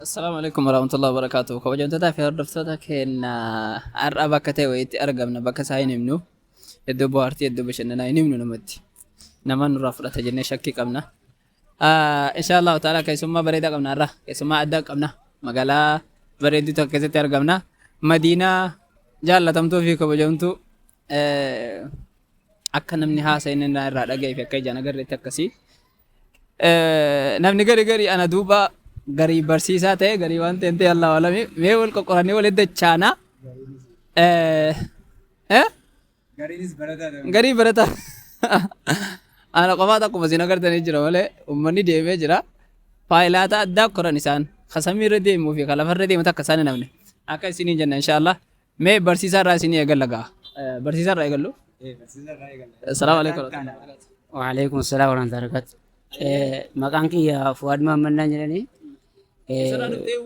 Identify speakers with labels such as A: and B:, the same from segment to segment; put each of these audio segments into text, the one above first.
A: Assalaamu alaikum warahmatullahi wabarakatuh. Kabajamtootaa fi hordoftoota keenya, har'a bakka ta'e wayiitti argamna. Bakka isaa hin himnu. Iddoo bohaartii, iddoo bashannanaa hin himnu namatti. Nama nurraa fudhata jennee shakkii qabna. Insha Allahu ta'ala keessummaa bareedaa qabna har'a. Keessummaa addaa qabna. Magaalaa bareedduu tokko keessatti argamna. Madiinaa jaallatamtuu fi kabajamtuu, akka namni haasa inni irraa dhaga'ee fi akka ijaan agarreetti akkasii. Namni gari gari ana duuba garii barsiisaa ta'e, garii waan ta'e ta'e, Allahu alami, mee wal qoqqorannee walitti dachaana.
B: Gariinis barataa ta'e.
A: Garii barataa. Ana qofaa akkuma isin agartanii jira malee uummanni deemee jira. Faayilaata addaa koran isaan ka samii irra deemuu fi ka lafarra deemu takka isaan hin hafne. Akka isiniin jenna inshaallah. Mee barsiisaa irraa isinii eegalla gaa. Barsiisaa irraa eegallu. Assalaamu alaikum warahmatullahi wabarakatuh.
C: Waalaikum salam warahmatullahi wabarakatuh. Maqaan kiyya Fuwaad Mahammad jedhanii.
A: Eessarraa dhuftee?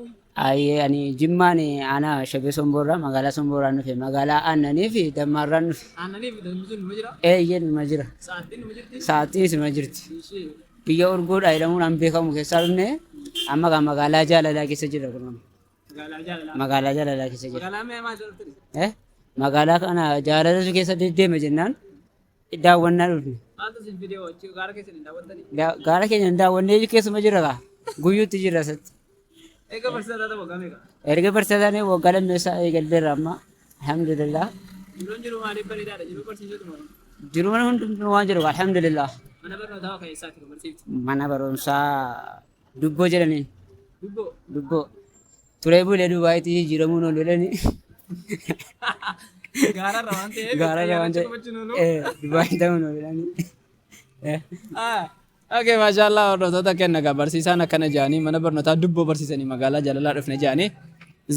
C: Ayyee, ani Jimmaan aanaa Shabee Somboorraa, magaalaa Somboorraan dhufe, magaalaa aannanii fi dammaarraan dhufe.
A: Aannanii fi dammi sun numa jira?
C: Eeyyee, numa jira.
A: Sa'aattiin numa jirti?
C: Sa'aatiinis numa jirti.
A: Ishee.
C: Biyya urgoodha jedhamuudhaan beekamu keessaa dhufne, amma kan magaalaa jaalalaa keessa jirra kun.
A: Magaalaa jaalalaa.
C: Magaalaa jaalalaa keessa jirra.
A: Magaalaa mee maal jedhamtu?
C: Eh? Magaalaa kana jaalalatu keessa deddeema jennaan daawwannaa dhufne.
A: Maaltu isin fidee achi gaara keessan hin daawwattanii?
C: Gaara keenya hin daawwannee, keessuma jirra kaa. Guyyuutti jirra asitti.
A: Eega barsiisaa taate waggaa meeqa?
C: Erga barsiisaa taanee waggaa lammeessaa eegalleerra amma. Alhamdulillah.
A: Jiruun jiru maaliif bareedaadha? Jiruu barsiisotuma.
C: Jiruu mana hundumtuu waan jedhu, alhamdulillah.
A: Mana barnootaa kan eessaati kan barsiiftu?
C: Mana barumsaa Dubboo jedhaniin.
A: Dubboo.
C: Dubboo. Turee bulee Dubaayitti jijjiiramuun oolu jedhanii.
A: Gaararra waan ta'eef.
C: Gaararra waan ta'eef.
A: Qubachuun oolu.
C: Dubaayitti ta'uun oolu jedhanii.
A: Okay, maashaallah, hordoftoota keenya gaa barsiisaan akkana jedhanii, mana barnootaa Dubboo barsiisanii, magaalaa jaalalaa dhufne jedhanii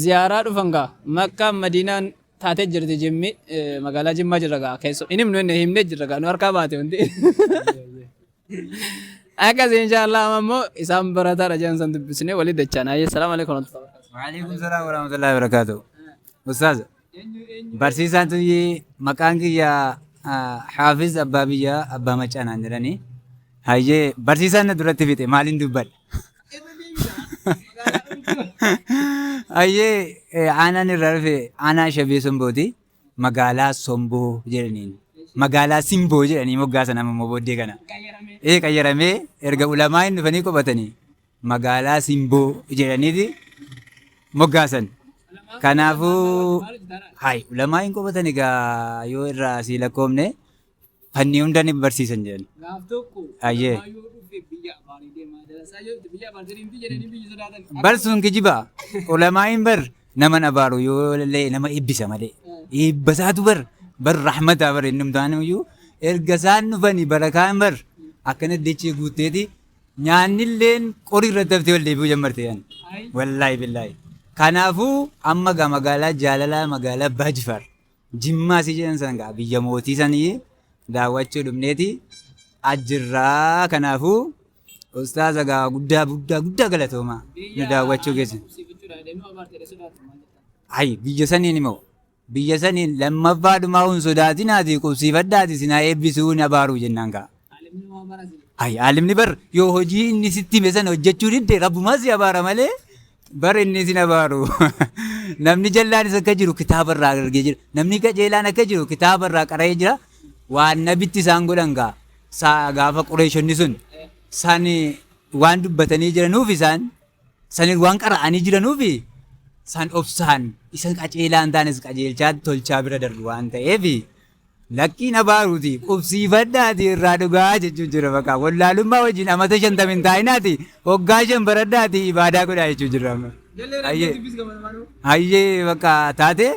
A: ziyaaraa dhufan gaa. Makkaan Madiinaan taatee jirti Jimmi, magaalaa Jimmaa jirra gaa, keessoo hin himnu, inni himnee jirra gaa, nu harkaa baate wanti. Akkas inshaallah, amma immoo isaan barataadha jedhan san dubbisnee walii dachaan. Ayyee, salaamu alaikum warahmatullahi wabarakatuh.
B: Waalaikum salaam warahmatullahi wabarakatuh. Ustaaz, barsiisaan tun maqaan kiyya Haafiz Abbaa Biyyaa Abbaa Macaa naan jedhanii. Hayyee, barsiisaan na duratti fixe, maaliin dubbadha? Hayyee, aanaan irraa dhufe aanaa Shabee Sombooti. Magaalaa Somboo jedhaniin. Magaalaa Simboo jedhanii moggaasan amma immoo booddee kana. Ee, qayyaramee erga ulamaa dhufanii qubatanii magaalaa Simboo jedhaniiti moggaasan. Kanaafuu hay ulamaa hin qubatan egaa, yoo irraa asii lakkoofne fanni hunda ni barsiisan jedhan.
A: Gaaf tokko
B: Ayyee.
A: ulamaa yoo dhufe biyya abaaree deemaa dalasaa yoo biyya abaaree deemti jedhanii biyya sodaatan.
B: Bar sun kijiba. Ulamaa'iin bar nama abaaru yoo illee nama eebbisa malee. Eebbasaatu bar rahmataa bar inni humtaan iyyuu erga isaan dhufanii barakaan bar akkana dachee guutteeti, nyaanni illeen qorii irratti haftee ol deebi'uu jammarte yan. Wallaahi billaahi. Kanaafuu amma gaa magaalaa jaalalaa, magaalaa Abbaa Jifaar Jimmaa si jedhan san gaa, biyya mootii sanii daawwachuu dhufneeti ajjirraa. Kanaafuu ustaaza gaa guddaa guddaa guddaa galatoomaa nu daawwachuu keessan. Hayi, biyya saniin immoo biyya saniin lammaffaa dhumaa hun sodaatinaati, qubsiifadhaati, sinaa eebbisuu hin abaaruu jennaan gaa. Hayi, aalimni bar yoo hojii inni sitti hime sana hojjechuu didde rabbumaa si abaara malee bar inni sin abaaru. Namni jallaanis akka jiru kitaaba irraa argee jira. Namni qajeelaan akka jiru kitaaba irraa qara'ee jira. Waan nabitti isaan godhan gaa saa gaafa Qureeshonni sun sani waan dubbatanii jiranuuf, isaan sani waan qara'anii jiranuuf, san obsaan isa qajeelaa hin taanes qajeelchaa tolchaa bira darbu waan ta'eef, lakkiin abaaruuti, qubsiifadhaati irraa dhugaa jechuun jira. Bakka wallaalummaa wajjin amata 50 hin taa'inaati, waggaa 5 baradhaati ibaadaa godhaa jechuun jira amma. Hayyee. Hayyee, bakka taate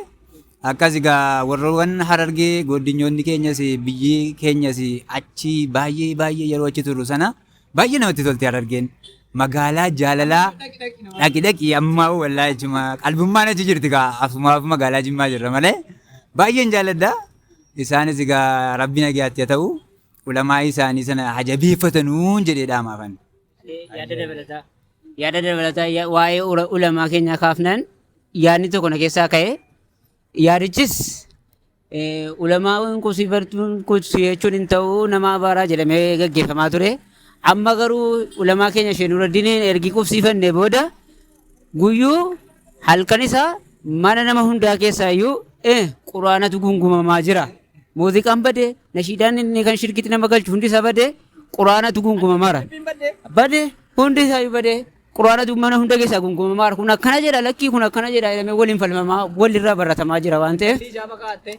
B: akkas egaa, warroowwan Harargee godinyoonni keenyas biyyi keenyas achi baay'ee baay'ee yeroo achi turru sana baay'ee namatti tolti Harargeen. Magaalaa jaalalaa, dhaqi dhaqi ammaa, wallaahi jechuma qalbummaan achi jirti gaa, afumaaf magaalaa Jimmaa jirra malee baay'een jaaladha. Isaanis egaa rabbi nagaatti haa ta'u, ulamaa isaanii sana hajabeeffatanuun jedhee dhaamaafan.
C: Yaada dabalataa. Yaada dabalataa waa'ee ulamaa keenyaa kaafnaan yaadni tokko na keessaa ka'e. Yaadichis ulamaan qubsiifachuun jechuun hin ta'u, nama abaaraa jedhamee gaggeeffamaa ture. Amma garuu ulamaa keenya ishee Nuuraddiniin ergi qubsiifannee booda Guyyuu halkan isaa mana nama hundaa keessaa iyyuu quraanatu gungumamaa jira. Muuziqaan badee, nashiidaan inni kan shirkitti nama galchu hundi isaa badee, quraanatu gungumamaara. Badee hundi isaa iyyuu badee, quraanatu mana hunda keessaa gungumamaara. Kun akkana jedha, lakkii kun akkana jedha jedhamee waliin falmamaa walirraa baratamaa jira waan ta'eef.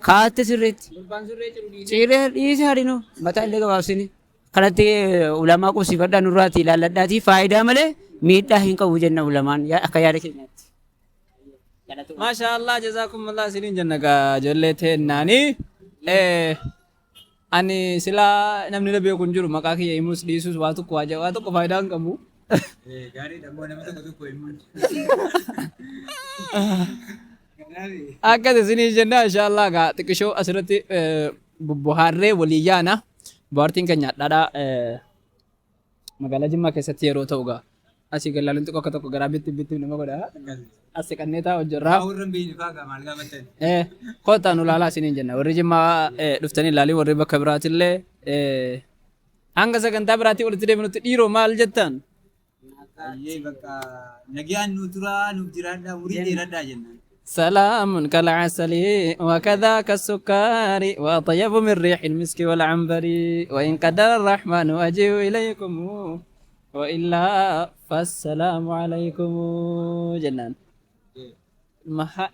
C: Kaatte sirriitti. Ciree dhiise hadinu mataa illee gabaabsini. Kanatti ulamaa qubsiifadhaa nurraati ilaalladhaatii faayidaa malee miidhaa hin qabu jenna ulamaan akka yaada keenyaatti.
A: Maashaa Allah, jazaakumullah isiniin jenna gaa ijoollee teennaanii. Ani silaa namni na beeku hin jiru, maqaa kiyya himus dhiisus waa tokko waa tokko faayidaa hin qabu.
B: Gaariidha immoo nama tokko tokko himuun.
A: Akkas isinii jenna, inshallah gaa xiqqishoo asirratti bubbuhaarree walii yaana. Bohaartiin keenya dhadhaa magaalaa Jimmaa keessatti yeroo ta'u gaa asii gallaaluun xiqqoo akka tokko garaa bitti bitti nama godha. As siqannee taa'u jirra.
B: Warra hin beekne fa'aa gaa maal gaafattan?
A: Kottaa nu ilaalaa isiniin jenna. Warri Jimmaa dhuftanii ilaalii, warri bakka biraatillee hanga sagantaa biraatii walitti deebinutti dhiiroo maal jettan?
B: Ayyee, bakka nagaan nu turaa, nuuf jiraadhaa, umurii dheeradhaa jenna.
A: سلام كالعسل وكذاك السكر وأطيب من ريح المسك والعنبر، وإن قدر الرحمن أجيء إليكم وإلا فالسلام عليكم جنان. ما حق.